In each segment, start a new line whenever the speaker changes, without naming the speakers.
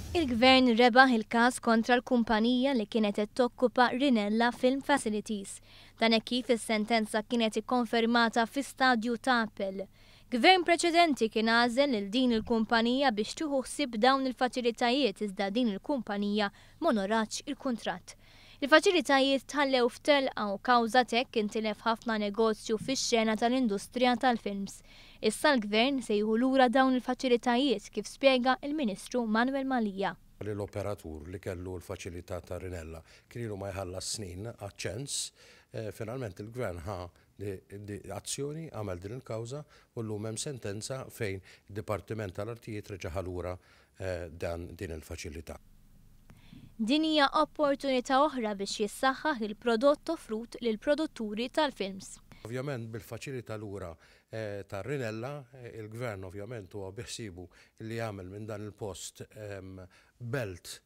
Il-Gvern rebaħ il-każ kontra l-kumpanija li kienet qed tokkupa Rinella Film Facilities. Dan hekk kif is-sentenza kienet ikkonfermata fi stadju ta' appell. Gvern preċedenti kien għażel lil din il-kumpanija biex tieħu ħsieb dawn il-faċilitajiet, iżda din il-kumpanija m'onoratx il-kuntratt. Il-faċilitajiet tħallew f'telqa u kawża t'hekk intilef ħafna negozju fix-xena tal-industrija tal-films. Issa l-Gvern se jieħu lura dawn il-faċilitajiet, kif spjega il-Ministru Manuel Mallia.
Li l-operatur li kellu l-faċilità ta' Rinella kien ilu ma jħallas snin għaċ-ċens, finalment il-Gvern ħa azzjoni, għamel din il-kawża u llum hemm sentenza fejn id-Dipartiment tal-Artijiet reġa' ħa lura dan din il-faċilità.
Din hija opportunità oħra biex jissaħħaħ il-prodott offrut lil produtturi tal-films.
Ovvjament, bil-faċilità lura ta' Rinella, il-Gvern ovvjament huwa biħsibu li jagħmel minn dan il-post belt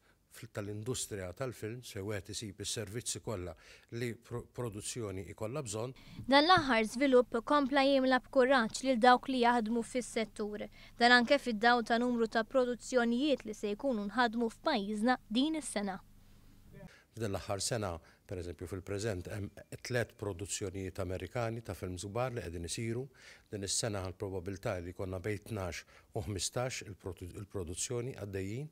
tal-industrija tal-film, se wieħed isib is-servizzi kollha li produzzjoni ikollha bżonn.
Dan l-aħħar żvilupp kompla jimla b'kuraġġ lil dawk li jaħdmu fis-settur. Dan anke fid-dawl ta' numru ta' produzzjonijiet li se jkunu nħadmu f'pajjiżna din is-sena.
F'din l-aħħar sena, per eżempju, fil-preżent hemm tliet produzzjonijiet Amerikani ta' films kbar li qegħdin isiru. Din is-sena l-probabilità li jkollna bejn 12 u 15 il-produzzjoni għaddejjin.